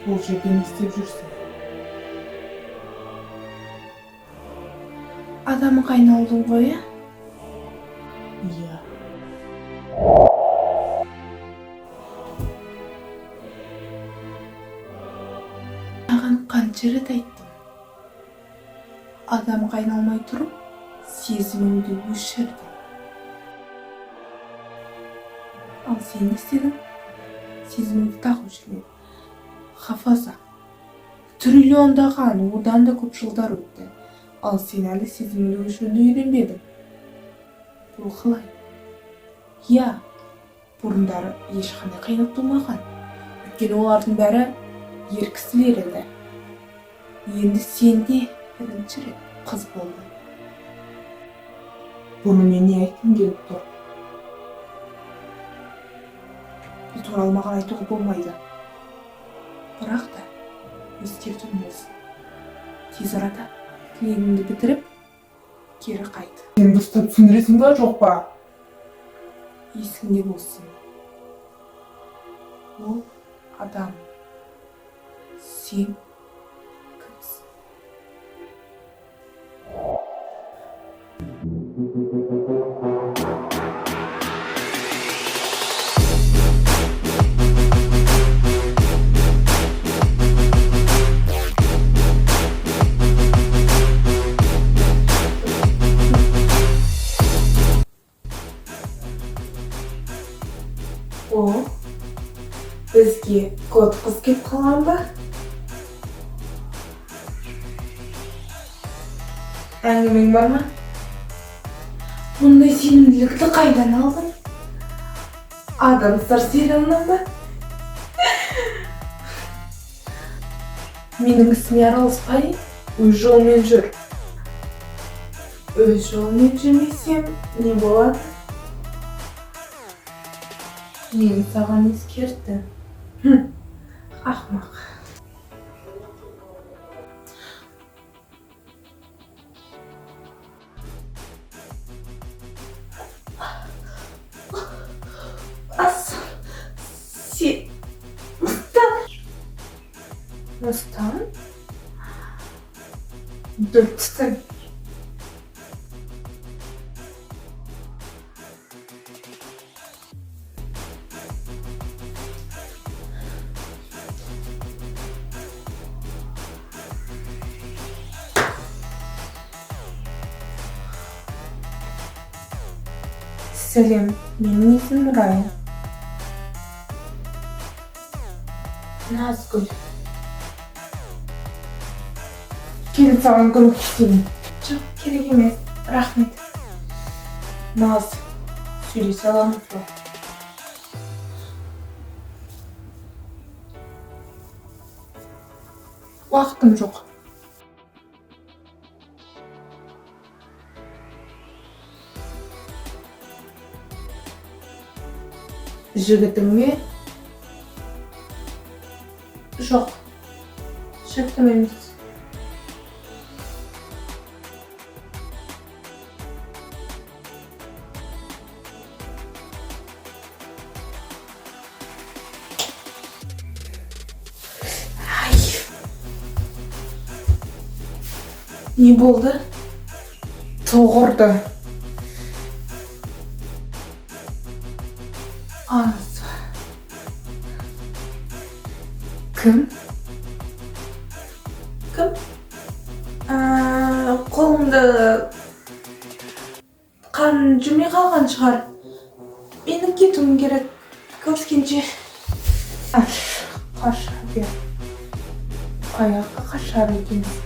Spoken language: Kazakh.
Бұл жерде не істеп жүрсің? Адамға айналдың ғой, иә? Иә. Саған қанша рет айттым. Адамға айналмай тұрып, сезіміңді өшір деп. Ал сен не істедің? Сезіміңді тағы өшірмедің. Хафаза, триллиондаған, одан да көп жылдар өтті. Ал сен әлі сезіміңді өшіруді үйренбедің. Бұл қалай? Иә, бұрындары ешқандай қиындық тумаған. Өйткені олардың бәрі ер кісілер еді. Енді сенде бірінші рет қыз болды. Бұнымен не айтқың келіп тұр? Бұл туралы маған айтуға болмайды. Бірақ та ескертуім болсын. Тез арада тілегіңді бітіріп, кері қайт. Сен дұрыстап түсіндіресің ба, жоқ па? Есіңде болсын. Ол адам. Сен кімсің? О, бізге кот қыз кеп қалған ба? Әңгімең бар ма? Мұндай сенімділікті қайдан алдың? Адамсыздар сериалынан ба? Менің ісіме араласпай, өз жолымен жүр. Өз жолымен жүрмесем, не болады? Мен саған ескерттім. Ақымақ. Ас, сен, Мыстан. Мыстан? Дөп түстің. Сәлем, менің есімім Рая. Назгүл. Кел, саған көмектесейін. Жоқ, керек емес. Рахмет. Наз, сөйлесе аламыз ба? Уақытым жоқ. Жігітің бе? Жоқ. Жігітім емес. Ай. Не болды? Тоқ ұрды. Аз. Кім? Кім? Қолымда қан жүрмей қалған шығар. Менің кетуім керек. Көріскенше. Аш, қаша бер. Қаяққа қашар екенсің?